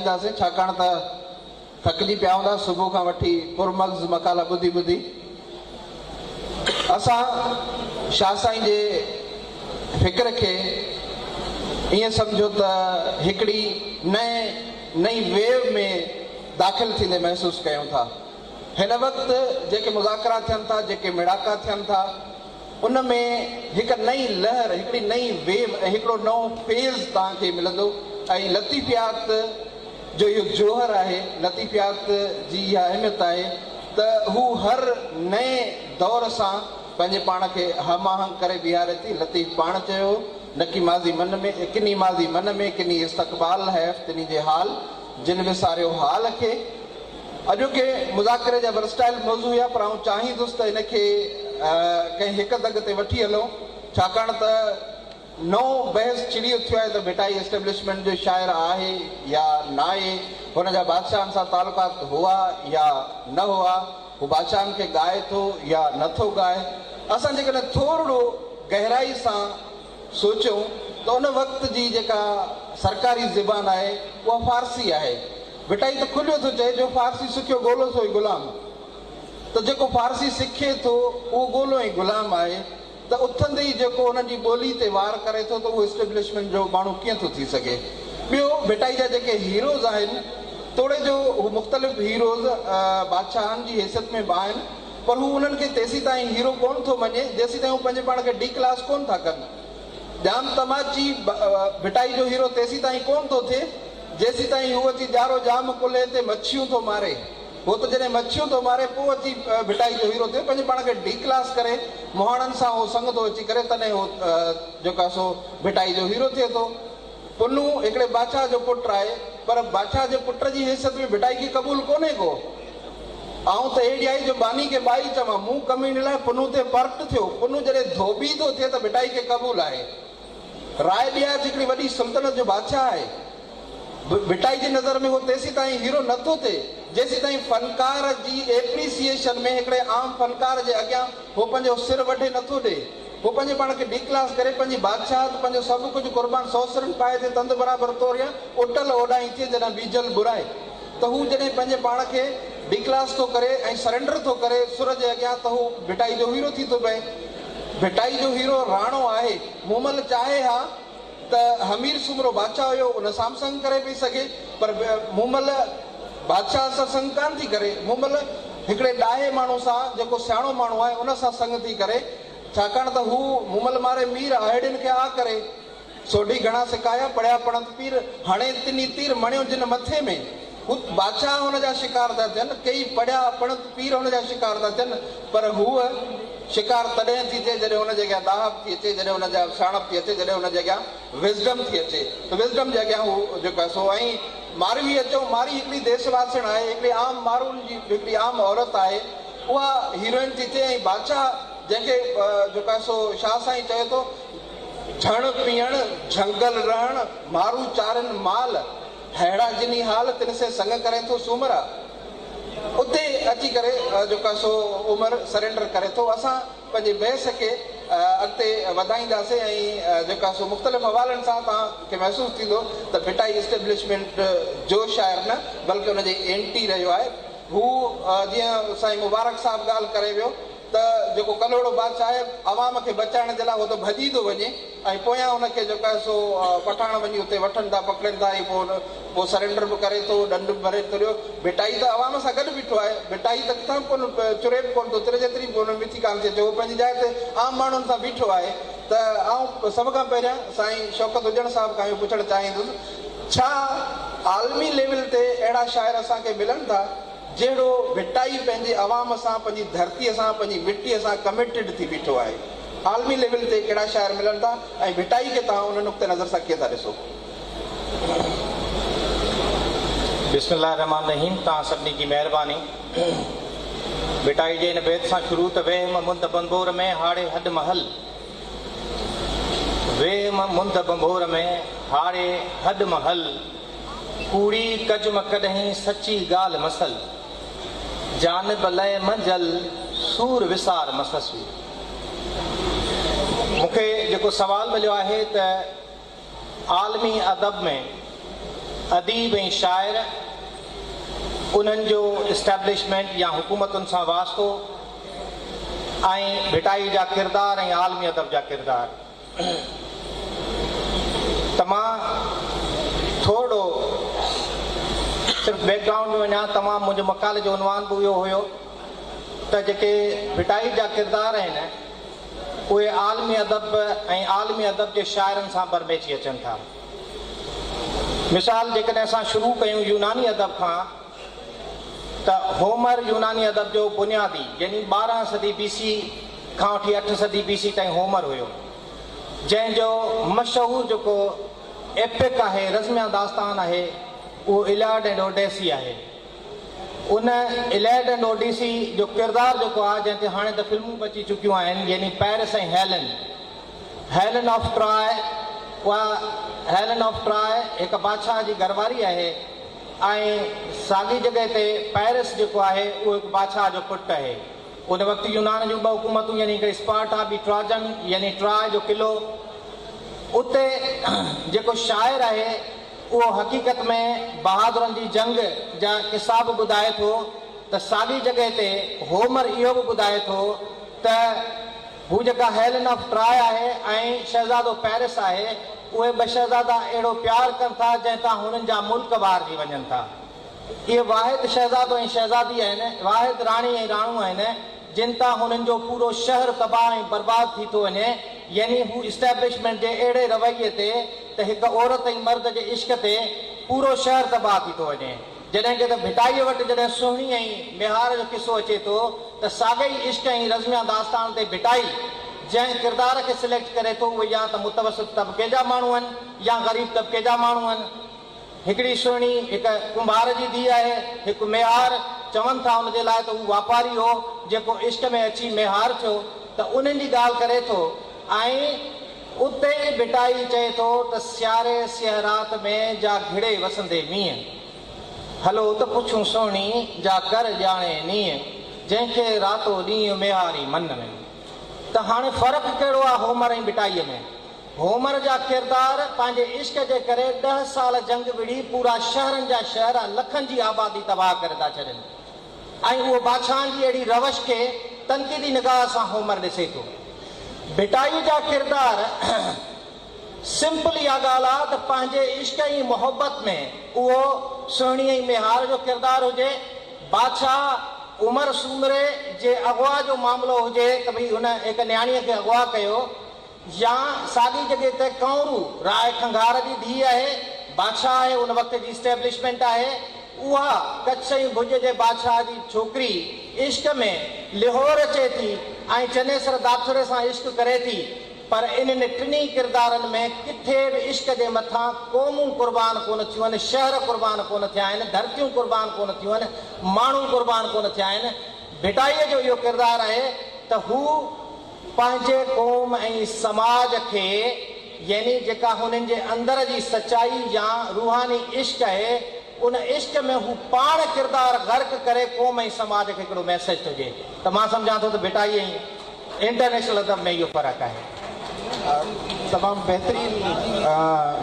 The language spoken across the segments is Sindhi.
ڏينداسين ڇاڪاڻ ته ٿڪجي پيا هوندا صبح کان وٺي پرمغز مقالا ٻڌي ٻڌي. اسان شاهه سائين جي فڪر کي ائين سمجهو ته هڪڙي نئين نئين ويو ۾ داخل ٿيندي محسوس ڪيون ٿا. هن وقت جيڪي مذاڪرا ٿين ٿا، جيڪي ميڙاڪا ٿين ٿا، ان ۾ هڪ نئين لهر، هڪڙي نئين ويو ۽ هڪڙو نئون فيز توهان کي ملندو ۽ لطيفيات جو اهو جوهر آهي، لطيفيات جي اها اهميت آهي ته هو هر نئين دور سان پنهنجي پاڻ کي هم آهنگ ڪري بيهاري ٿي. لطيف پاڻ چيو هو، نڪي ماضي من ۾، ڪني ماضي من ۾، ڪني استقبال، حيف تني جي حال، جن وساريو حال کي. اڄوڪي مذاڪري جا ورسٽائل موضوع هيا پر آئون چاهيندس ته ان کي ڪنهن هڪ دڳ تي وٺي هلون ڇاڪاڻ ته نئون بحث ڇڙي اٿيو آهي ته ڀٽائي اسٽيبلشمينٽ جو شاعر آهي يا ناهي، هن جا بادشاهن سان تعلقات هئا يا نه هئا، هو بادشاهن کي ڳائي ٿو يا نه ٿو ڳائي. اسان جيڪڏهن ٿورڙو گهرائي سان سوچيون ته ان وقت جي جيڪا سرڪاري زبان آهي اها فارسي آهي. ڀٽائي ته کليو ٿو چئي جو فارسي سکيو گولو سو ئي غلام. ته جيڪو فارسي سکي ٿو اهو گولو ۽ غلام آهي ته اٿندي ئي جيڪو انهن جي ٻولي تي وار ڪري ٿو ته اهو اسٽيبلشمينٽ جو ماڻهو ڪيئن ٿو ٿي سگهي. ٻيو ڀٽائي جا جيڪي هيروز آهن توڙي جو هو مختلف هيروز بادشاهن جي حيثيت ۾ به آهن پر هو انهن کي تيسيتائين هيرو ڪونه ٿو مڃي جيسيتائين هو پنهنجي پاڻ کي ڊي ڪلاس ڪونه ٿا ڪن. ڄام تماچي ڀٽائي جو هيرو تيسيتائين ڪونه ٿو ٿئي جيسيتائين هو اچي ڄارو ڄام ڪلهي تي مڇيون ٿو ماري. هو ته جڏهن مڇيون ٿو ماري پوء اچي ڀٽائي جو هيرو ٿئي. پنهنجي پاڻ کي ڊي ڪلاس ڪري مهاڻن سان هو سڱ ٿو اچي ڪري تڏهن هو جيڪو آهي سو ڀٽائي جو هيرو ٿئي ٿو. پنهون هڪڙي بادشاهه جو پٽ آهي پر بادشاهه جي پٽ جي حيثيت ۾ ڀٽائي کي قبول ڪونهي ڪو. آئون ته اهڙي آهي جو ٻانهي کي ٻائي چوان. مون ڪميڻي لاء پنهون تي پرٽ ٿيو. پنهون جڏهن ڌوٻي ٿو ٿئي ته ڀٽائي کي قبول آهي. راء ڏياچ هڪڙي وڏي سلطنت جو بادشاهه آهي. ڀٽائي جي نظر ۾ هو تيسيتائين هيرو نه ٿو ٿئي، جيسيتائين فنڪار جي ايپريسيئيشن ۾ هڪڙي عام فنڪار جي اڳيان هو پنهنجو سر وڍي نه ٿو ڏئي. هو پنهنجي پاڻ کي ڊي ڪلاس ڪري، پنهنجي بادشاهت، پنهنجو سڀ ڪجهه قربان سو سرن پائي ٿئي تند برابر توريان، اٽل اوڏانهين ٿئي جڏهن ٻيجل ٻرائي. ته هو جڏهن پنهنجي پاڻ کي ڊي ڪلاس ٿو ڪري ۽ سرينڊر ٿو ڪري سر جي اڳيان ته هو ڀٽائي جو هيرو ٿي ٿو پئي. ڀٽائي جو هيرو راڻو آهي. مومل چاهي ها ته همير سومرو بادشاهه هيو ان سان به سڱ ڪري پئي سگهي پر مومل بادشاهه سان سڱ ڪانه ٿي ڪري. مومل هڪڙي ڏاهي ماڻهو سان جيڪو سياڻو ماڻهو آهي ان سان سڱ ٿي ڪري ڇاڪاڻ ته هو مومل ماري مير آهڙين کي آ ڪري. سوڍي گهڻا سڪايا، پڙهيا پڙهنت پير، هڻي تني تير، مڻيو جن مٿي ۾. هو بادشاهه هن جا شڪار ٿا ٿين، ڪيئي پڙهيا پڙهنت پير هن جا شڪار ٿا ٿين، پر هوء شڪار تڏهن ٿي ٿئي جڏهن هن جي اڳيان ڏاهپ ٿي اچي، جڏهن هن جا سياڻپ ٿي اچي، جڏهن هن جي اڳيان Wisdom ٿي اچي ته Wisdom جي اڳيان هو جيڪو آهي سو ۽ ماروي اچو، مارئي هڪڙي ديس واسڻ آهي، هڪڙي عام مارون جي هڪڙي عام عورت آهي، اها هيروئن ٿي ٿئي ۽ بادشاهه جنهن کي جيڪو آهي سو شاهه سائين چئي ٿو. جهڻ پيئڻ، جهنگل رهڻ، مارو چارين مال، ههڙا جني حال، تن سين سڱ ڪرين ٿو سومرا. اتي اچي ڪري جيڪو آهي سو عمر سرينڊر ڪري ٿو. اسان پنهنجي بحث کي اڳتي وڌائينداسين ۽ جيڪو آهي سو مختلف حوالن سان توهان کي محسوس ٿيندو ته ڀٽائي اسٽيبلشمينٽ جو شاعر نه بلڪه ان جي اينٽي رهيو آهي. هو جيئن سائين مبارڪ صاحب ڳالهه ڪري ويو ته جيڪو ڪلهوڙو بادشاهه آهي عوام کي بچائڻ جي لاء هو ته ڀڄي ٿو وڃي ۽ پويان ان کي جيڪو آهي سو پٺاڻ وڃي اتي وٺن ٿا پڪڙين ٿا ۽ پوء پوء سرينڊر به ڪري ٿو ڏنڊ به ڀري ٿو ڏيو. ڀٽائي ته عوام سان گڏ بيٺو آهي. ڀٽائي ته ڪٿان به ڪونه چري به ڪونه ٿو تر جيتري به ان مٺي ڪانه ٿي اچي هو پنهنجي جاء تي عام ماڻهن سان بيٺو آهي ته آئون سڀ کان پهريان سائين شوڪت هجڻ صاحب کان اهو پڇڻ چاهيندس ڇا عالمي ليول تي اهڙا شاعر اسان کي ملن ٿا جهڙو ڀٽائي پنهنجي عوام سان، پنهنجي ڌرتيء سان، پنهنجي مٽيء سان ڪميٽيڊ ٿي بيٺو آهي. عالمي ليول تي ڪهڙا شاعر ملن ٿا ۽ ڀٽائي کي توهان ان نقطه نظر سان ڪيئن ٿا ڏسو؟ بسم الله الرحمٰن الرحيم توهان سڀني جي مهرباني. ڀٽائي جي هن بيت سان شروع ته ويهه م منڌ ڀنڀور ۾، هاڙهي هڏ م هل. ويهه م منڌ ڀنڀور ۾، هاڙهي هڏ م هل. ڪوڙي ڪج م ڪڏهين سچي ڳالهه مسل، جانب لئه م جل، سور وسار م سسوي. مون کي جيڪو سوال مليو آهي ته عالمي ادب ۾ اديب ۽ شاعر، انهن جو اسٽيبلشمينٽ يا حڪومتن سان واسطو ۽ ڀٽائي جا ڪردار ۽ عالمي ادب جا ڪردار. ته مان ٿورڙو صرف بيڪ گرائونڊ ۾ وڃان، تمام منهنجو مقالي جو عنوان به اهو هيو ته جيڪي ڀٽائي جا ڪردار آهن اهي عالمي ادب ۽ عالمي ادب جي شاعرن سان برميچي اچن ٿا. مثال جيڪڏهن اسان شروع ڪيون يوناني ادب کان ته هومر يوناني ادب جو بنيادي يعني 12 صدي بي سي کان وٺي اٺ صدي بي سي تائين هومر هيو جنهن جو مشهور جيڪو ايپڪ آهي رزميا داستان آهي اهو الياڊ اينڊ اوڊيسي آهي. ان الياڊ اينڊ اوڊيسي جو ڪردار جيڪو آهي جنهن تي هاڻي ته فلمون به اچي چڪيون آهن يعني Paris ۽ Helen Helen of Troy, اها هيلن آف ٽراء هڪ بادشاهه جي گهرواري آهي ۽ ساڳي جڳهه تي پئرس جيڪو آهي اهو هڪ بادشاهه جو پٽ آهي. ان وقت يونان جون ٻه حڪومتون يعني هڪڙي اسپارٽا ٻي ٽراجن يعني ٽراء جو قلعو. اتي جيڪو شاعر آهي اهو حقيقت ۾ بهادرن جي جنگ جا قصا به ٻڌائي ٿو ته ساڳي جڳهه تي هومر اهو به ٻڌائي ٿو ته هو جيڪا هيلن آف ٽراء آهي ۽ شهزادو پئرس آهي، اهي ٻه شهزادا اهڙو پيار ڪن ٿا، جنهن تان هنن جا ملڪ وارجي وڃن ٿا. اهي واحد شهزادو ۽ شهزادي آهن، واحد راڻي ۽ راڻو آهن، جن تان هنن جو پورو شهر تباهه ۽ برباد ٿي ٿو وڃي. يعني هو اسٽيبلشمينٽ جي اهڙي رويي تي ته هڪ عورت ۽ مرد جي عشق تي پورو شهر تباهه ٿي ٿو وڃي. جڏهن ڪه ته ڀٽائيء وٽ جڏهن سهڻي ۽ ميهار جو قصو اچي ٿو ته ساڳئي عشق ۽ رزميا داستان تي ڀٽائي جنهن ڪردار کي سليڪٽ ڪري ٿو اهي يا ته متوسط طبقي جا ماڻهو آهن يا غريب طبقي جا ماڻهو آهن. هڪڙي سهڻي هڪ ڪنڀار جي ڌيء آهي، هڪ ميهار، چون ٿا ان جي لاء ته هو واپاري هو جيڪو عشق ۾ اچي ميهار ٿيو ته انهن جي ڳالهه ڪري ٿو ۽ اتي ئي ڀٽائي چئي ٿو ته سياري سيهه رات ۾ جا گهڙي وسندي مينهن. هلو ته پڇون سهڻي جا ڪر ڄاڻي نينهن، جنهن کي راتو ڏينهن ميهاري من ۾. ته هاڻي فرق ڪهڙو آ هومر ۽ ڀٽائيء ۾؟ هومر جا ڪردار پنهنجي عشق جي ڪري ڏهه سال جنگ وڙهي پورا شهرن جا شهر لکن جي آبادي تباهه ڪري ٿا ڇڏين. ۽ اهو بادشاهن جي اهڙي روش کي تنقيدي نگاهه سان هومر ڏسي ٿو. ڀٽائيء جا ڪردار سمپل اها ڳالهه آ ته پنهنجي عشق ۽ محبت ۾ اهو سهڻي ۽ ميهار جو ڪردار هجي، بادشاهه عمر سومري جي اغوا جو معاملو هجي ته ڀئي هن هڪ نياڻيء کي اغوا ڪيو، يا ساڳي جڳهه تي ڪنورو راء کنگهار جي ڌيء آهي، بادشاهه آهي، ان وقت جي اسٽيبلشمينٽ آهي، اها ڪڇ ۽ ڀڄ جي بادشاهه جي ڇوڪري عشق ۾ لهور اچي ٿي ۽ چنيسر داٿڙي سان عشق ڪري ٿي، پر انهن ٽنهي ڪردارن ۾ ڪٿي به عشق جي مٿان قومون قربان ڪونه ٿيون آهن، شهر قربان ڪونه ٿيا آهن، ڌرتيون قربان ڪونه ٿيون آهن، ماڻهو قربان ڪونه ٿيا آهن. ڀٽائيء جو اهو ڪردار آهي ته هو. پنهنجي قوم ۽ سماج کي يعني جيڪا هنن جي اندر جي سچائي يا روحاني عشق آهي ان عشق ۾ هو پاڻ ڪردار غرق ڪري قوم ۽ سماج کي هڪڙو ميسيج ٿو ڏئي ته مان سمجهان ٿو ته ڀٽائي ۽ انٽرنيشنل ادب ۾ اهو فرق آهي. تمام بهترين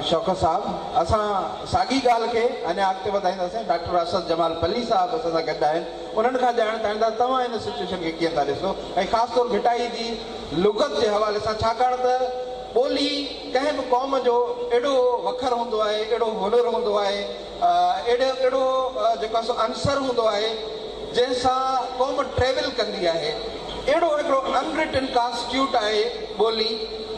شوڪت صاحب اسان ساڳي ڳالهه کي اڃا اڳتي وڌائينداسين ڊاڪٽر اسد جمال پلي صاحب اسان سان گڏ آهن انهن کان ڄاڻڻ چاهيون ٿا توهان هن سچوئيشن کي ڪيئن ٿا ڏسو ۽ خاص طور ڀٽائي جي لغت جي حوالي سان ڇاڪاڻ ته ٻولي ڪنهن به قوم جو اهڙو وکر هوندو آهي، اهڙو هنر هوندو آهي، اهڙو اهڙو جيڪو آهي سو عنصر هوندو آهي جنهن سان قوم ٽريول ڪندي آهي. اهڙو هڪڙو ان رٽن ڪانسٽيوٽ آهي ٻولي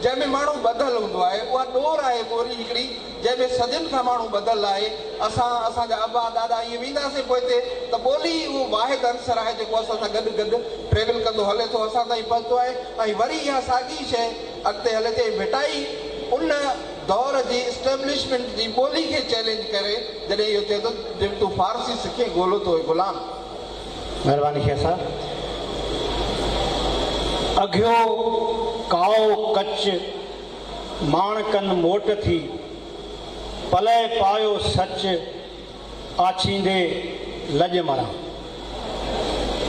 جنهن ۾ ماڻهو ٻڌل هوندو آهي. اها ڏور آهي ٻولي هڪڙي جنهن ۾ صدين کان ماڻهو ٻڌل آهي. اسان، اسان جا ابا ڏاڏا ائين وينداسين پوئتي ته ٻولي ئي اهو واحد عنصر آهي جيڪو اسان سان گڏ گڏ ٽريول ڪندو هلي ٿو، اسان تائين پهتو آهي ۽ وري اها ساڳي شيء اڳتي هلي ٿي ۽ ڀٽائي ان دور جي اسٽيبلشمينٽ جي ٻولي کي چئلينج ڪري جڏهن اهو چئي ٿو جم تون فارسي سکين گولو تو اي غلام. مهرباني شيخ صاحب. اگهيو ڪائو ڪچ. ماڻڪن موٽ ٿي، پلئه پايو سچ، آڇيندي لڄ مران.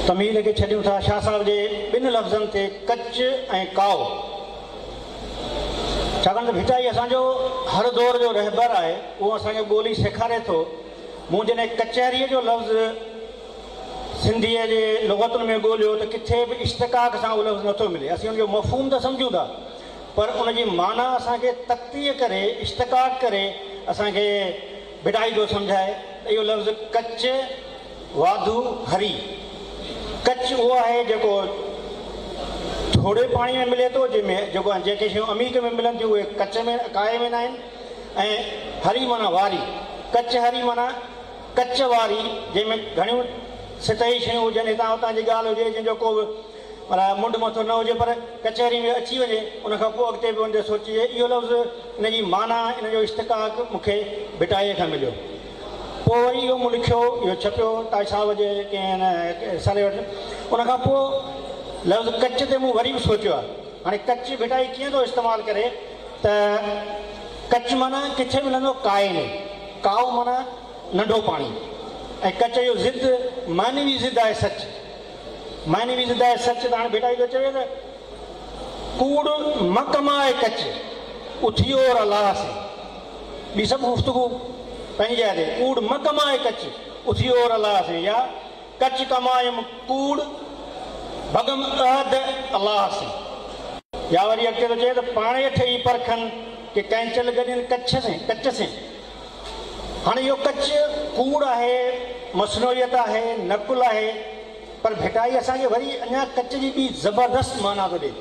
تمهيد کي ڇڏيون ٿا شاهه صاحب جي ٻن لفظن تي ڪچ ۽ ڪائو. ڇاڪاڻ ته ڀٽائي اسان جو هر دور جو رهبر آهي، اهو اسان کي ٻولي سيکاري ٿو. مون جڏهن ڪچهريء جو لفظ سنڌيء جي لغتن ۾ ڳوليو ته ڪٿي به اشتقاق سان اهو لفظ نٿو ملي. اسين ان جو مفهوم ته سمجهون ٿا، پر ان جي معنيٰ اسان کي تقطيع ڪري، اشتقاق ڪري اسان کي ڀٽائي ٿو سمجهائي ته اهو لفظ ڪچ واڌو هري. ڪچ اهو آهي جيڪو ٿوري پاڻي ۾ ملي ٿو، جنهن ۾ جيڪو جيڪي شيون عميق ۾ ملن ٿيون اهي ڪچ ۾ ڪائي ۾ ناهن ۽ هري معنيٰ واري. ڪچ هري معنيٰ ڪچ واري جنهن ۾ گهڻيون سطحي شيون هجن، هتان هتان جي ڳالهه هجي جنهن جو ڪو به معنيٰ منڍ مٿو نه هجي پر ڪچهري ۾ اچي وڃي ان کان پوء اڳتي به ان تي سوچجي. اهو لفظ ان جي معنيٰ ان جو اشتقاق مون کي ڀٽائيء کان مليو. پوء وري اهو مون لکيو، اهو ڇپيو تاج صاحب جي ڪنهن هن رسالي وٽ. ان کان پوء لفظ ڪچ تي مون وري به سوچيو آهي. هاڻي ڪچ ڀٽائي ڪيئن ٿو استعمال ڪري ته ڪچ معنيٰ ڪٿي ملندو ڪائي ۾، ڪائو معنيٰ ننڍو پاڻي ۽ ڪچ جو ضد معنوي ضد آهي سچ. معنوي ضد آهي سچ ته هاڻي ڀٽائي ٿو چوي ته ڪوڙ م ڪماء ڪچ، اٿي اور الله سين. ٻي سڀ گفتگو پنهنجي جاء تي، ڪوڙ م ڪماء ڪچ، اٿي اور الله سين يا ڪچ ڪمايم ڪوڙ، ڀڳم عهد الله سين. يا وري اڳتي ٿو چئي ته پاڻيٺ ئي پرکن، ڪي ڪئنچل گڏين ڪڇ سين، ڪچ سين. هاڻي اهو ڪچ ڪوڙ آهي، مصنوعيت آهي، نقل آهي، پر ڀٽائي اسان کي وري اڃا ڪچ جي ٻي زبردست معنيٰ ٿو ڏئي.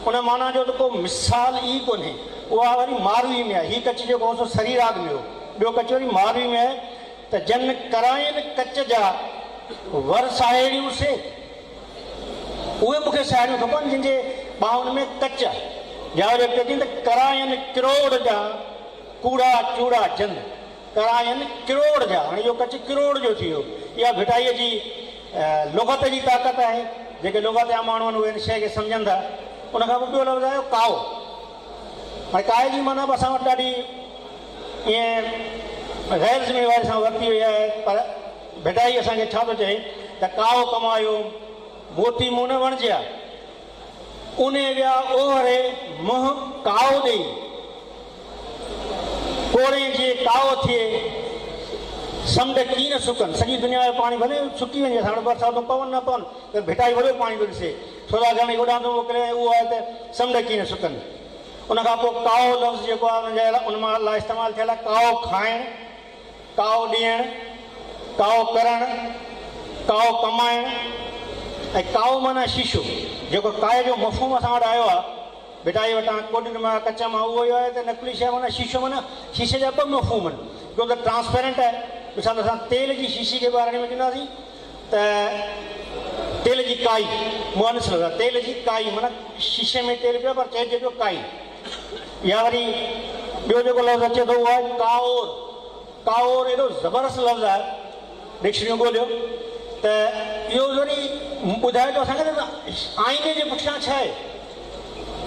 ان معنيٰ جو ته ڪو مثال ئي ڪونهي. اها وري ماروي ۾ آهي. هي ڪچ جيڪو هو سو سري راڳ ۾ هو. ٻيو ڪچ وري ماروي ۾ آهي ته جن ڪرائين ڪچ جا ور ساهيڙيون سي، اهي مون کي ساهيڙيون کپن جن جي ٻانهن ۾ ڪچ آهي. يا وري اڳتي اچين ته ڪرائين ڪروڙ جا ڪوڙا چوڙا جن ڪرائين ڪروڙ جا، هاڻي اهو ڪچ ڪروڙ جو ٿي ويو. اها ڀٽائيء جي لغت جي طاقت آهي. جيڪي لغت جا ماڻهو آهن اهي ان شيء کي سمجهن ٿا. ان کان پوء ٻيو لفظ آيو ڪائو. هاڻي ڪائي جي معنيٰ به اسان وٽ ڏاڍي ائين غير ذميواري سان ورتي وئي آهي پر ڀٽائي اسان کي ڇا ٿو چئي ته ڪائو ڪمايو موتي مون نه وڻجيا. انهي ويا اوهري منهن ڪائو ڏيئي. ڪوڙين جي ڪائو ٿئي، سمنڊ ڪين سڪن. سڄي دنيا جو پاڻي ڀلي سڪي وڃي، اسان وٽ برساتون پون نه پون، پر ڀٽائي وڏو پاڻي ٿو ڏسي. سوداگرن کي اڏام ٿو موڪلي ۽ اهو آهي ته سمنڊ ڪين سڪن. ان کان پوء ڪائو لفظ جيڪو آهي ان جي ان مان لاء استعمال ٿيل آهي ڪائو کائڻ، ڪائو ڏيڻ، ڪائو ڪرڻ، ڪائو ڪمائڻ ۽ ڪائو معنيٰ شيشو، جيڪو ڪائي جو مفهوم اسان وٽ آيو آهي. ڀٽائي وٽان ڪوڏين مان ڪچ مان اهو ئي آهي ته نقلي شيء معنيٰ شيشو معنيٰ شيشي جا ٻه مفهوم آهن هڪڙو ته ٽرانسپيرنٽ آهي مثال اسان تيل جي شيشي کي ٻارڻي ۾ چونداسين ته تيل جي ڪائي مؤنث لفظ آهي تيل جي ڪائي معنيٰ شيشي ۾ تيل پيو پر چئجي پيو ڪائي يا وري ٻيو جيڪو لفظ اچي ٿو اهو آهي ڪائور ڪائور ايڏو زبردست لفظ آهي ڊڪشنريون ڳوليو ته اهو وري ٻڌائي ٿو اسان کي ته آئيني جي پٺيان ڇا آهي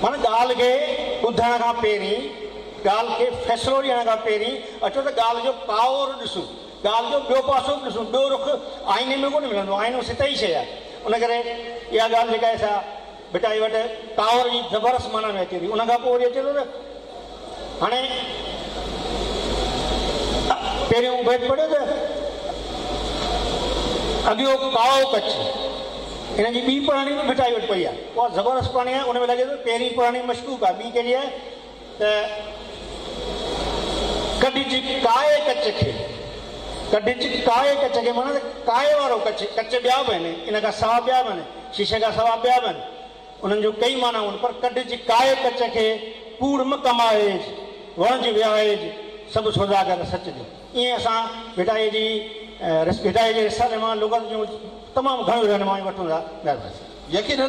معنيٰ ڳالهه کي ٻڌڻ کان پهرين، ڳالهه کي فيصلو ڏيڻ کان پهرين اچو ته ڳالهه جو ڪائور ڏسون، ڳالهه جو ٻيو پاسو به ڏسون، ٻيو رخ آئيني ۾ ڪونه ملندو، آئينو سطحي شيء آهي. ان ڪري اها ڳالهه جيڪا آهي سا ڀٽائي وٽ ڪائور جي زبردست معنيٰ ۾ اچي ٿي. ان کان پوء وري اچي ٿو ته هاڻي پهريون بيت پڙهيو ته اڳيو ڪائو ڪچ. ان جي ٻي پڙهڻي به ڀٽائي وٽ پئي آهي. اها زبردست پڙهڻي آهي. ان ۾ لڳي ٿو پهرين پڙهڻي مشڪوڪ آهي. ٻي ڪهڙي آهي ته ڪڍج ڪائي ڪچ کي. ڪڍج ڪائي ڪچ کي معنيٰ ته ڪائي وارو ڪچ، ڪچ ٻيا به آهن، ان کان سوا ٻيا به آهن، شيشي کان سوا ٻيا به آهن. انهن جون ڪئي معنائون آهن، پر ڪڍج ڪائي ڪچ کي، ڪوڙ م ڪمائج، وڻج ويهائج، سڀ سوداگر سچ جو. ائين اسان ڀٽائيء جي ڀٽائيء جي رسالي مان لغت جون تمام گهڻيون رهنمايون وٺون ٿا. مهرباني. يقيناً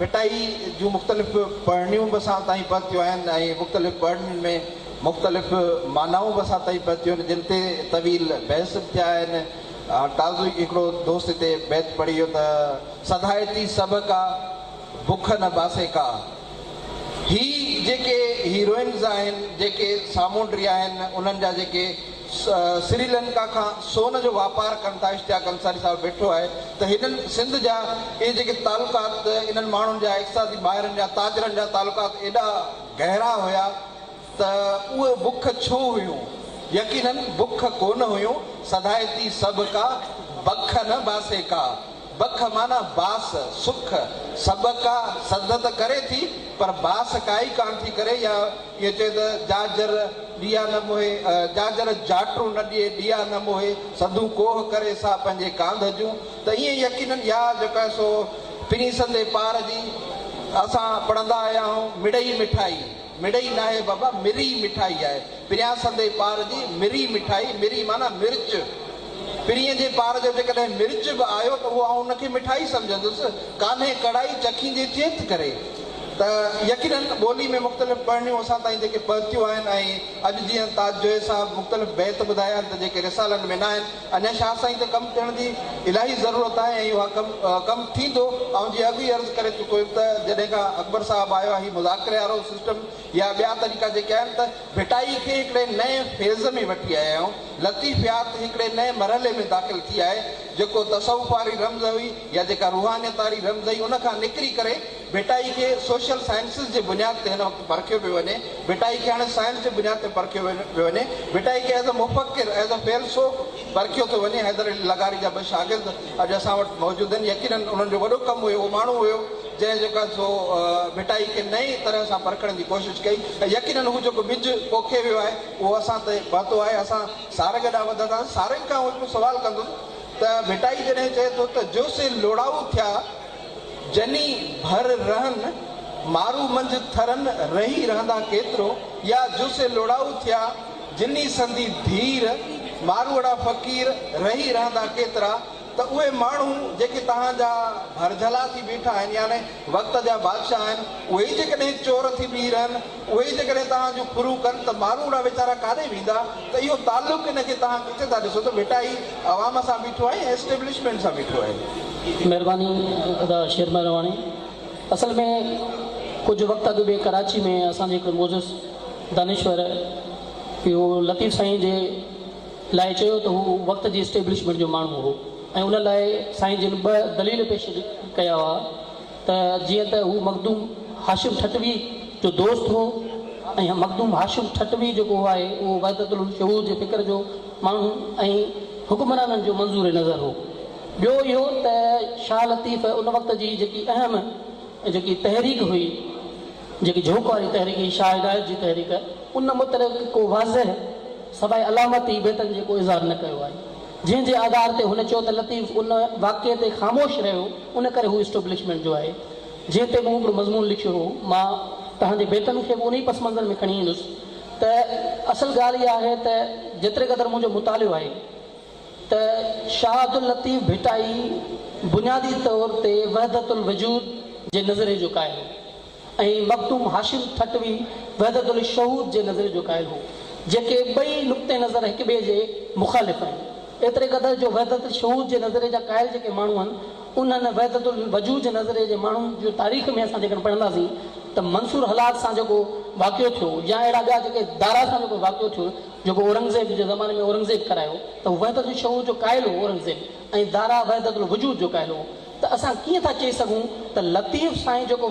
ڀٽائي جون مختلف پڙهڻيون به اسان تائين پهتيون آهن ۽ مختلف پڙهڻين ۾ مختلف معنائون به اسان تائين پهتيون آهن جن تي طويل بحث به ٿيا آهن. تازو ئي هڪڙو دوست هتي بيت پڙهي ويو ته سڌائتي سڀ ڪا، بک نه باسي ڪا. هي جيڪي هيروئنز آهن، جيڪي سامونڊري آهن، انهن جا جيڪي سري لنڪا کان سون جو واپار ڪن ٿا، اشتياق انصاري صاحب ويٺو آهي ته هنن سنڌ جا اهي جيڪي تعلقات انهن ماڻهن جا اقتصادي ماهرن جا تاجرن جا تعلقات ايڏا گهرا هيا ته اهي بک ڇو هيون؟ يقينن بک ڪونه هيون، سڌائتي سڀ ڪا، بک نه باسي ڪا. بک معنيٰ باس، سک، سڀ ڪا سڌ ته ڪري ٿي پر باس ڪائي ڪانه ٿي ڪري يا ائين چئي ته جاجر ڏيئا نه موهي، جاجر جاٽون نه ڏئي ڏيئا نه موهي، سڌون ڪوهه ڪري سا پنهنجي ڪانڌ جون ته ائين يقينن يا جيڪو آهي سو پرين سندي پار جي اسان پڙهندا آيا آهيون مڙئي مٺائي، مڙئي ناهي بابا مري مٺائي آهي، پريان سندي پار جي مري مٺائي، مري معنيٰ مرچ. پرينء جي پار جو جيڪڏهن مرچ به آيو ته اهو آئون ان کي مٺائي سمجهندس، ڪانهي ڪڙائي چکيندي چيت ڪري ته يقيناً ٻولي ۾ مختلف پڙهڻيون اسان تائين جيڪي پهتيون آهن ۽ اڄ جيئن تاج جويي صاحب مختلف بيت ٻڌايا آهن ته جيڪي رسالن ۾ ناهن اڃا شاهه سائين تي ڪم ٿيڻ جي الاهي ضرورت آهي ۽ اها ڪم ڪم ٿيندو. آئون جيئن اڳ ئي عرض ڪري چڪو هيم ته جڏهن کان اڪبر صاحب آيو آهي هي مذاڪري وارو سسٽم يا ٻيا طريقا جيڪي آهن ته ڀٽائي کي هڪڙي نئين فيز ۾ وٺي آيا آهيون. لطيفيات هڪڙي نئين مرحلي ۾ داخل ٿي آهي، جيڪو تصوف واري رمز هئي يا جيڪا روحانيت واري رمز هئي ان کان نڪري ڪري ڀٽائي کي سوشل سائنسز جي بنياد تي هن وقت پرکيو پيو وڃي. ڀٽائي کي هاڻي سائنس جي بنياد تي پرکيو پيو وڃي. ڀٽائي کي ايز اي مفڪر، ايز اي فيلسوف پرکيو ٿو وڃي. حيدر علي لغاري جا ٻه شاگرد اڄ اسان وٽ موجود آهن. يقينن انهن جو وڏو ڪم هيو، اهو ماڻهو هيو جنهن جيڪو آهي سو ڀٽائي کي نئين طرح سان پرکڻ جي ڪوشش ڪئي ۽ يقينن هو جيڪو ٻج پوکي ويو آهي اهو اسان تي پهتو آهي. اسان سارنگ ڏانهن وڌنداسين. سارنگ کان آئون هڪڙو سوال ڪندس ته ڀٽائي جڏهن چئي ٿو ته جو سي لوڙائو ٿيا جني ڀر رهن، مارو منجهه ٿرن رهي رهندا ڪيترو يا جو سي لوڙائو ٿيا جني سندي ڌير، ماروئڙا فقير رهي رهندا ڪيترا ته اهي ماڻهو جيڪي توهان جا ڀرجهلا ٿي بيٺا آهن يعني وقت جا بادشاهه آهن اهي ئي جيڪڏهن چور ٿي بيهي رهن اهي ئي جيڪڏهن توهان جون ڦرون ڪن ته ماروئڙا ويچارا ڪاڏي ويندا ته اهو تعلق ان کي توهان ڪٿي ٿا ڏسو ته ڀٽائي عوام سان بيٺو آهي يا اسٽيبلشمينٽ سان بيٺو آهي. مهرباني ادا شير مهرواڻي اصل ۾ ڪجهه وقت اڳ به ڪراچي ۾ اسان جي هڪڙي معزز دانشور اهو لطيف سائين جي لاء چيو ته هو وقت جي اسٽيبلشمينٽ جو ماڻهو هو ۽ ان لاء سائين جن ٻه دليل پيش ڪيا هئا ته جيئن ته هو مخدوم هاشم ٺٽوي جو دوست هو ۽ مخدوم هاشم ٺٽوي جيڪو آهي اهو وحدت الشهود جي فڪر جو ماڻهو ۽ حڪمرانن جو منظور نظر هو. ٻيو اهو ته شاهه لطيف ان وقت جي جيڪي اهم جيڪي تحريڪ هئي جيڪي جهوڪ واري تحريڪ هئي شاهه عنايت جي تحريڪ ان متعلق ڪو واضح سواء علامتي بيتن جي ڪو اظهار نه ڪيو آهي. جنهن جي آڌار تي هن چيو ته لطيف ان واقعي تي خاموش رهيو ان ڪري هو اسٽبلشمينٽ جو آهي. جنهن تي مون هڪڙو مضمون لکيو هو. مان توهان جي بيتن کي به انهي پس منظر ۾ کڻي ايندس ته اصل ڳالهه اها آهي ته جيتري قدر منهنجو مطالعو آهي ته شاهه عبداللطيف ڀٽائي بنيادي طور تي وحدت الوجود جي نظريي جو قائل هو. ۽ مخدوم هاشم ٺٽوي وحدت الشهود جي نظريي جو قائل هو، جيڪي ٻئي نقطه نظر هڪ ٻئي جي مخالف آهن. ايتري قدر جو وحدت الشهود جي نظريي جا قائل جيڪي ماڻهو آهن، انهن وحدت الوجود جي نظريي جي ماڻهن جون تاريخ ۾ اسان جيڪڏهن پڙهنداسين ته منصور حلاج سان جيڪو واقعو ٿيو يا اهڙا ٻيا جيڪي دارا سان جيڪو واقعو ٿيو جيڪو اورنگزيب جي زماني ۾ اورنگزيب ڪرايو ته هو وحدت الشهود جو قائل هو اورنگزيب ۽ دارا وحدت الوجود جو قائل هو. ته اسان ڪيئن ٿا چئي سگهون ته لطيف سائين جيڪو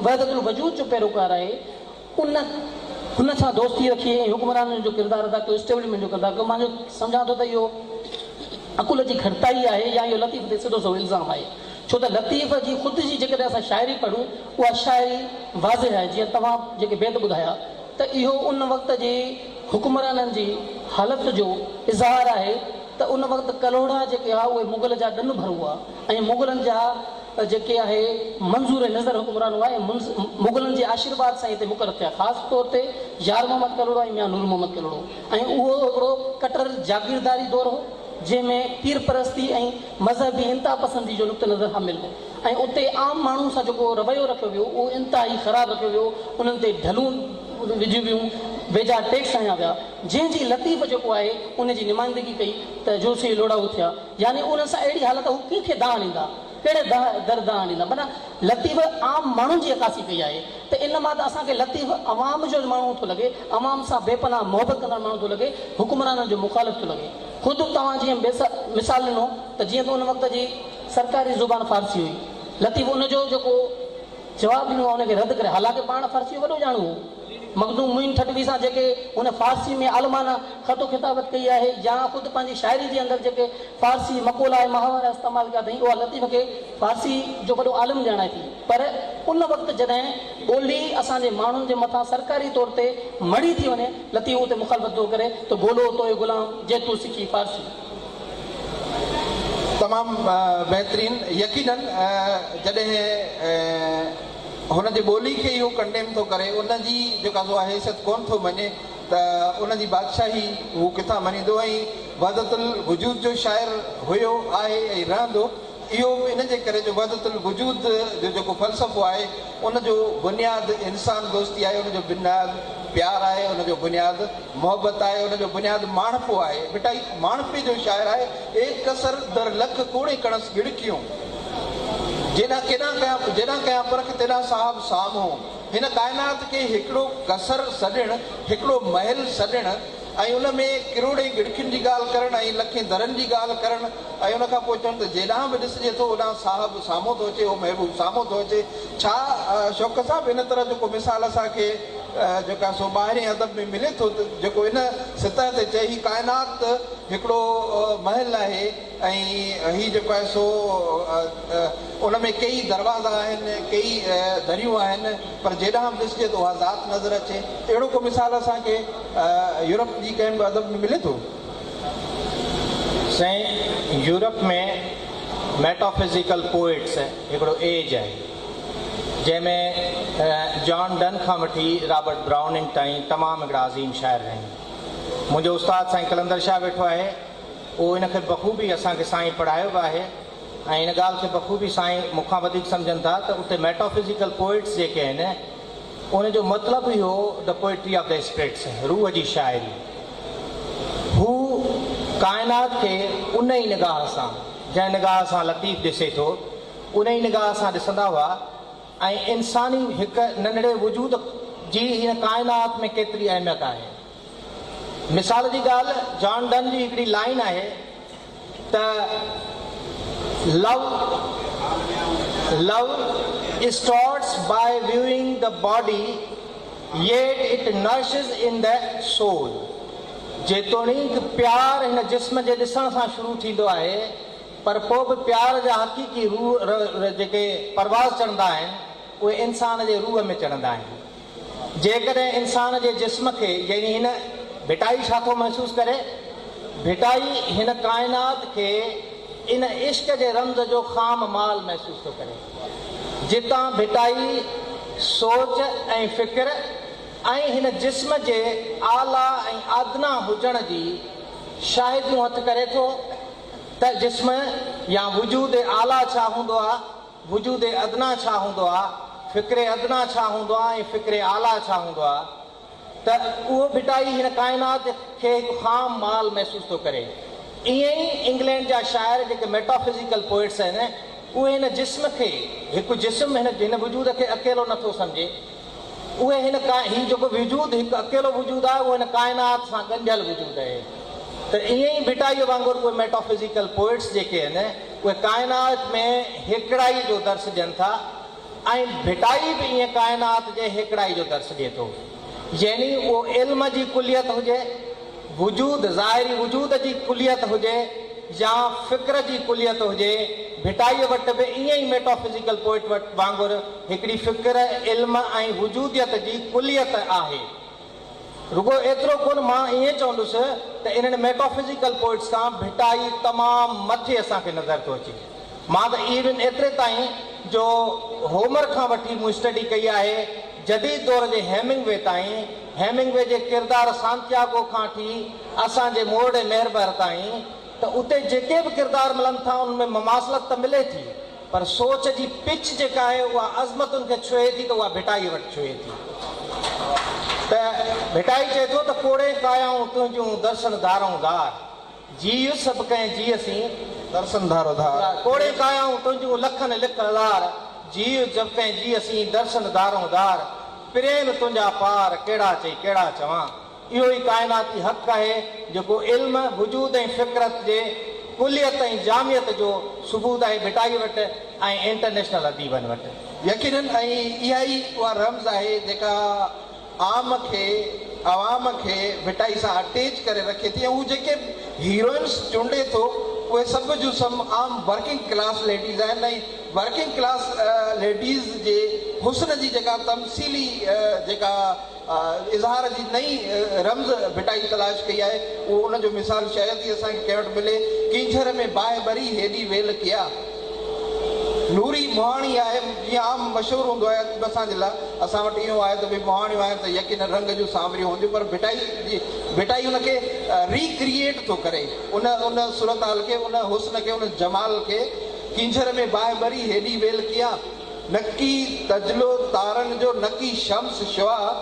وحدت الوجود جو پيروڪار آهي ان هن سان دوستي رکي ۽ حڪمرانن جو ڪردار ادا ڪيو اسٽيبلشمينٽ جو ڪردار ڪيو مان جو سمجهان ٿو ته اهو عقل جي گهٽتائي آهي يا اهو لطيف تي سڌو سنئون الزام آهي ڇو ته لطيف جي خود جي جيڪڏهن اسان شاعري پڙهون اها شاعري واضح آهي جيئن توهان جيڪي بيت ٻڌايا ته اهو ان وقت جي حڪمرانن جي حالت جو اظهار آهي ته ان وقت ڪلهوڙا جيڪي هئا اهي مغل جا ڏن ڀر هئا ۽ مغلن جا جيڪي آهي منظور نظر حڪمران هئا ۽ مغلن جي آشيرواد سان هتي مقرر ٿيا خاص طور تي يار محمد ڪلهوڙو ۽ ميان نور محمد ڪلهوڙو ۽ اهو هڪڙو ڪٽر جاگيرداري دور هو جنهن ۾ پير پرستي ۽ مذهبي انتها پسندي جو نقطه نظر حامل هو ۽ اتي عام ماڻهو سان جيڪو رويو رکيو ويو اهو انتهائي خراب رکيو ويو انهن تي ڍلون وڌيون ويون ويجها ٽيڪس هنيا ويا جنهن جي لطيف جيڪو آهي ان جي نمائندگي ڪئي ته جو سي لوڙائو ٿيا يعني انهن سان اهڙي حالت هو ڪنهن کي دانهن ڏيندا. ڪهڙي در دانهن ڏيندا. معنيٰ لطيف عام ماڻهن جي عڪاسي ڪئي آهي ته ان مان ته اسان کي لطيف عوام جو ماڻهو ٿو لڳي، عوام سان بي پناهه محبت ڪندڙ ماڻهو ٿو لڳي، حڪمرانن جو مخالف ٿو لڳي. خود توهان جيئن مثال ڏنو ته جيئن ته ان وقت جي سرڪاري زبان فارسي هئي، لطيف ان جو جيڪو جواب ڏنو آهي ان کي رد ڪري حالانڪه پاڻ فارسي جو وڏو ڄاڻو هو. مخدوم معين ٺٽوي سان جيڪي هن فارسي ۾ عالمانه خط و خطابت ڪئي آهي يا خود پنهنجي شاعري جي اندر جيڪي فارسي مقولا ۽ محاورا استعمال ڪيا اٿائين اها لطيف کي فارسي جو وڏو عالم ڄاڻائي ٿي پر ان وقت جڏهن ٻولي اسان جي ماڻهن جي مٿان سرڪاري طور تي مڙهي ٿي وڃي لطيف اتي مخالفت ٿو ڪري ته گولو توئي غلام جي تون سکي فارسي. تمام بهترين يقينن جڏهن هن جي ٻولي کي ئي هو ڪنڊيم ٿو ڪري، ان جي جيڪا سو حيثيت ڪونه ٿو مڃي ته ان جي بادشاهي هو ڪٿان مڃيندو ۽ وحدت الوجود جو شاعر هيو، آهي ۽ رهندو. اهو به ان جي ڪري جو وحدت الوجود جو جيڪو فلسفو آهي ان جو بنياد انسان دوستي آهي، ان جو بنياد پيار آهي، ان جو بنياد محبت آهي، ان جو بنياد ماڻهپو آهي. ڀٽائي ماڻهپي جو شاعر آهي. ايڪ ڪسر در لک ڪوڙي ڪڻس ڳڙکيون. جيڏانهن ڪيڏانهن ڪيان جيڏانهن ڪيان پرک تيڏانهن صاحب سامهون. هن ڪائنات کي هڪڙو قصر سڏڻ، هڪڙو محل سڏڻ ۽ ان ۾ ڪروڙين ڳڙکين جي ڳالهه ڪرڻ ۽ لکين درن جي ڳالهه ڪرڻ ۽ ان کان پوء چوڻ ته جيڏانهن به ڏسجي ٿو اوڏانهن صاحب سامهون ٿو اچي، اهو محبوب سامهون ٿو اچي. ڇا شوڪت صاحب ان طرح جو ڪو مثال اسان کي جيڪو آهي سو ٻاهرين ادب ۾ ملي ٿو ته جيڪو ان سطح تي چئي هي ڪائنات هڪڙو محل آهي ۽ هي جيڪو آهي سو ان ۾ ڪيئي دروازا آهن، ڪيئي دريون آهن، پر جيڏانهن به ڏسجي ته اها ذات نظر اچي. اهڙو ڪو مثال اسان کي يورپ جي ڪنهن به ادب ۾ ملي ٿو؟ سائين يورپ ۾ ميٽافزيڪل پوئٽس هڪڙو ايج آهي، جنهن ۾ جان ڊن کان وٺي رابرٽ برائوننگ تائين تمام هڪڙا عظيم شاعر رهيا. منهنجو استاد سائين قلندر شاهه ويٺو آهي. اهو ان کي بخوبي اسان کي سائين پڙهايو به آهي ۽ ان ڳالهه کي بخوبي سائين مون کان وڌيڪ سمجهن ٿا ته اتي ميٽافزيڪل پوئٽس جيڪي آهن ان جو مطلب ئي هو The Poetry of the Spirits روح جي شاعري. هو ڪائنات کي ان ئي نگاهه سان جنهن نگاهه سان لطيف ڏسي ٿو ان ئي نگاهه سان ڏسندا هئا ۽ انساني هڪ ننڍڙي وجود جي هن ڪائنات ۾ ڪيتري اهميت آهي. مثال جي ڳالهه جان ڊن جي هڪڙي لائين آهي ته Love Love starts by viewing the body yet it nourishes in the soul جيتوڻيڪ پيار هن جسم جي ڏسڻ سان شروع ٿيندو آهي پر پوء به پيار جا حقيقي روح جيڪي پرواز چڙهندا آهن اهي انسان جي روح ۾ چڙهندا آهن. جيڪڏهن انسان جي جسم کي يعني هن ڀٽائي ڇا ٿو محسوس ڪري؟ ڀٽائي هن ڪائنات کي ان عشق جي رمز جو خام مال محسوس ٿو ڪري. جتان ڀٽائي سوچ ۽ فڪر ۽ هن جسم جي اعليٰ ۽ ادنيٰ هجڻ جي شاهديون هٿ ڪري ٿو ته جسم يا وجود اعليٰ ڇا هوندو آ؟ وجود ادنيٰ ڇا هوندو آ، فڪر ادنيٰ ڇا هوندو آ ۽ فڪر اعليٰ ڇا هوندو آ ته اهو ڀٽائي هن ڪائنات کي هڪ خام مال محسوس ٿو ڪري. ائين ئي انگلينڊ جا شاعر جيڪي ميٽافزيڪل پوئٽس آهن اهي هن جسم کي هڪ جسم هن هن وجود کي اڪيلو نه ٿو سمجهي اهي هن ڪا هي جيڪو وجود هڪ اڪيلو وجود آهي اهو هن ڪائنات سان ڳنڍيل وجود اهي ته ائين ئي ڀٽائيء وانگر اهي ميٽافزيڪل پوئٽس جيڪي آهن اهي ڪائنات ۾ هيڪڙائي جو درس ڏين ٿا ۽ ڀٽائي به ائين ڪائنات جي هيڪڙائي جو درس ڏئي ٿو. يعني اهو علم جي ڪليت هجي، وجود، ظاهري وجود جي ڪليت هجي يا فڪر جي ڪليت هجي، ڀٽائيء وٽ به ائين ئي ميٽافزيڪل پوئٽ وٽ وانگر هڪڙي فڪر، علم ۽ وجوديت جي ڪليت آهي. رڳو ايترو ڪونه، مان ائين چوندس ته انهن ميٽافزيڪل پوئٽس کان ڀٽائي تمام مٿي اسان کي نظر ٿو اچي. مان ته ايون ايتري تائين جو هومر کان وٺي مون اسٽڊي ڪئي آهي، جديد دور جي هيمنگ وي تائين، هيمنگ وي جي ڪردار سانتياگو کان وٺي اسان جي مورڙي مهربر تائين ته اتي جيڪي به ڪردار ملن ٿا انهن ۾ مماثلت ته ملي ٿي پر سوچ جي پچ جيڪا آهي اها عظمتن کي ڇهي ٿي ته اها ڀٽائيء وٽ ڇهي ٿي ته ڀٽائي چئي ٿو ته ڪوڙين ڪايائون تنهنجون درسن دارئون دار. جيء سڀ ڪنهن جيء سين. درسن ڌارو ڌار. ڪوڙي ڪايائون تنهنجون لکن لک هزار، جيء سڀ ڪنهن جيء سين درسن ڌارون ڌار، پرين تنهنجا پار ڪهڙا چئي ڪهڙا چوان. اهو ئي ڪائناتي حق آهي جيڪو علم، وجود ۽ فڪرت جي ڪليت ۽ جامعيت جو ثبوت آهي ڀٽائي وٽ ۽ انٽرنيشنل اديبن وٽ. يقينن ۽ اها ئي اها رمز آهي جيڪا عام کي، عوام کي ڀٽائي سان اٽيچ ڪري رکي ٿي ۽ هو جيڪي به هيروئنس چونڊي ٿو اهي سڀ جون سڀ عام ورڪنگ ڪلاس ليڊيز آهن ۽ ورڪنگ ڪلاس ليڊيز جي حسن جي جيڪا تمثيلي جيڪا اظهار جي نئين رمز ڀٽائي تلاش ڪئي آهي اهو ان جو مثال شايد ئي اسان کي ڪنهن وٽ ملي. ڪينجهر ۾ باهه ٻري هيڏي ويل ڪيا. نوري مهاڻي آهي جيئن عام مشهور هوندو آهي ادب اسان جي لاء اسان وٽ اهو آهي ته ڀئي مهاڻيون آهن ته يقينن رنگ جون سانوريون هونديون پر ڀٽائي جي ڀٽائي ان کي ري ڪريئيٽ ٿو ڪري ان ان صورتحال کي ان حسن کي ان جمال کي ڪينجهر ۾ باهه ٻري هيڏي ويل ڪيا نڪي تجلو تارن جو نڪي شمس شعاع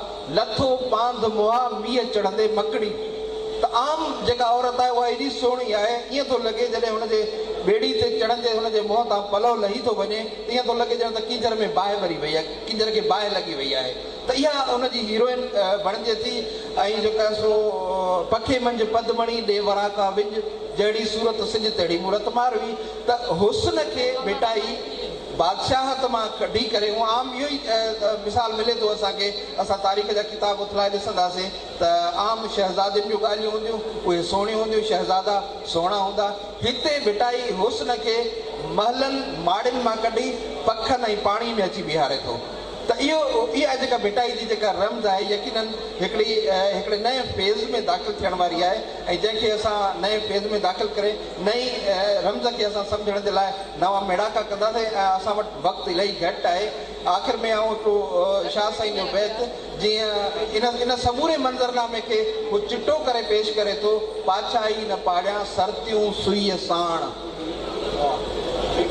لٿو پانڌ مئا مينهن چڙهندي مڪڙي ته عام جيڪا عورت آهي اها ايڏي سهڻي آهي ائين ٿو لڳي جڏهن هن جي ٻيڙي تي چڙهندي هن جي منهن تان پلئو لهي ٿو وڃي ته ائين ٿو لڳي ڄڻ ته ڪينجهر ۾ باهه ٻري وئي آهي ڪينجهر کي باهه لڳي وئي آهي ته اها ان جي هيروئن بڻجي ٿي ۽ جيڪا سو پکي منجهه پدمڻي ڏي وراڪا وڄ جهڙي صورت سج تهڙي مورت ماروي ته حسن کي ڀٽائي بادشاهت مان ڪڍي ڪري هونء عام اهو ئي مثال ملي ٿو اسان کي اسان تاريخ جا ڪتاب اٿلائي ڏسنداسين ته عام شهزادين جون ڳالهيون هونديون اهي سهڻيون هونديون شهزادا سهڻا هوندا هتي ڀٽائي حسن کي محلن ماڙين مان ڪڍي پکن ۽ پاڻي ۾ اچي بيهاري ٿو ته اهو اها جيڪا ڀٽائي جي جيڪا رمز آهي يقينن هڪڙي هڪڙي نئين فيز ۾ داخل ٿيڻ واري آهي ۽ جنهن کي اسان نئين فيز ۾ داخل ڪري نئين رمز کي اسان سمجهڻ جي لاء نوان ميڙاڪا ڪنداسين ۽ اسان وٽ وقت الاهي گهٽ آهي. آخر ۾ آئون هڪڙو شاهه سائين جو بيت جيئن ان ان سموري منظرنامي کي هو چٽو ڪري پيش ڪري ٿو، پاڇاهي نه پاڙيان، سرتيون سوئيء ساڻ.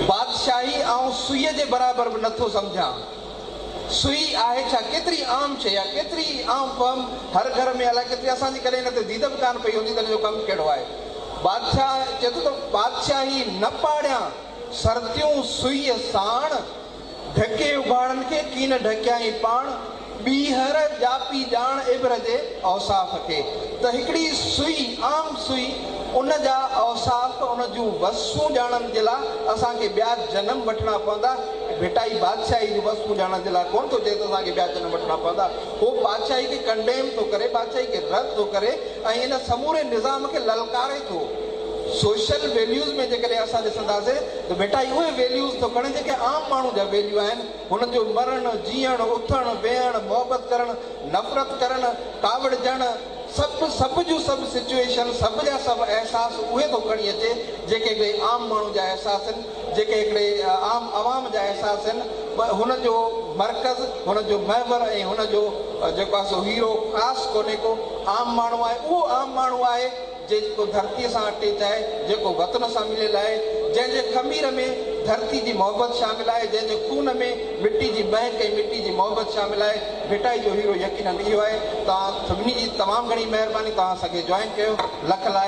بادشاهي آئون سوئيء جي برابر به نٿو سمجهان. سوئي آهي ڇا؟ ڪيتري عام شيء آهي، ڪيتري عام فهم هر گهر ۾ الائي ڪيتري اسان جي ڪڏهن ان تي ديد به ڪانه پئي هوندي ته ان جو ڪم ڪهڙو آهي. بادشاهه چئي ٿو ته بادشاهي نه پاڙيان، سرتيون سوئيء ساڻ، ڍڪي اگهاڙن کي ڪين ڍڪيائين پاڻ، ٻيهر ڄاپي ڄاڻ ابر جي اوصاف کي. ته هڪڙي سوئي، عام سوئي، ان جا اوصاف، ان جون وصفون ڄاڻڻ جي لاء اسان کي ٻيا جنم وٺڻا پوندا. ڀٽائي بادشاهي جون وصفون ڄاڻڻ جي لاء ڪونه ٿو چئي ته اسان کي ٻيا جنم وٺڻا پوندا. هو بادشاهي کي ڪنڊيم ٿو ڪري، بادشاهي کي رد ٿو ڪري ۽ ان سموري نظام کي للڪاري ٿو. سوشل ويليوز ۾ جيڪڏهن اسان ڏسنداسين ته ڀٽائي اهي ويليوز ٿو کڻي جيڪي عام ماڻهو جا ويليو آهن. هن جو مرڻ، جيئڻ، اٿڻ، ويهڻ، محبت ڪرڻ، نفرت ڪرڻ، ڪاوڙجڻ، سڀ سڀ جون سڀ سچوئيشن، سڀ جا سڀ احساس اهي ٿو کڻي اچي جيڪي هڪڙي عام ماڻهو جا احساس آهن، جيڪي هڪڙي عام عوام جا احساس آهن. هن جو مرڪز، هن جو محور ۽ هن جو جيڪو آهي سو هيرو خاص ڪونهي ڪو عام ماڻهو آهي. اهو عام ماڻهو آهي جيڪو ڌرتيء سان اٽيچ آهي، جيڪو وطن سان مليل آهي، جنهن جي خمير ۾ ڌرتي جي محبت شامل آهي، جنهن جي خون ۾ مٽي جي مهڪ ۽ مٽي جي محبت شامل آهي. ڀٽائي جو هيرو يقينن اهو آهي. توهان سڀني جي تمام گهڻي مهرباني توهان اسان کي جوائن ڪيو. لک لائق.